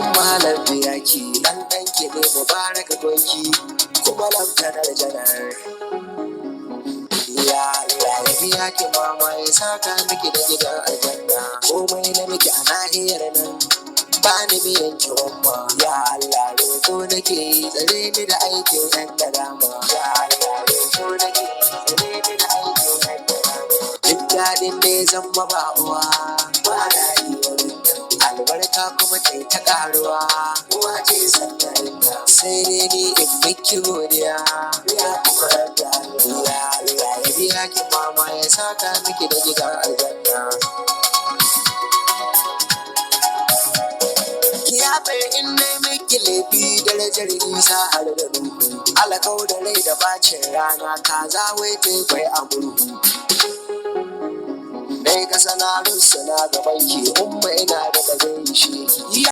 Umma lafiya ki dan danki ne Mubarak Gonki kuma lamtanar janar. Ya Allah ya biya ki mama, ya saka miki da gidan aljanna. Komai na miki a nahiyar nan ba ni biyan ki, umma. Ya Allah, roƙo nake yi, tsare ni da aikin yan nadama. Ya Allah, roƙo nake yi, tsare ni da aikin yan nadama. Duk daɗin da ya zama ba uwa ba daɗi wurin nan, albarka kuma ta yi ta ƙaruwa, uwa ce sannarinta. Sai dai ni in miki godiya ya kuma rabbi. Ya Allah ya biya ki mama, ya saka miki da gidan aljanna. Kiyafe in nai miki laifi, darajar Isa har da Nuhu. Alakau da rai da bacin rana, kaza wai ta kwai a murhu. Dai kasa na rusuna gaban ki umma, ina da gaishe ki.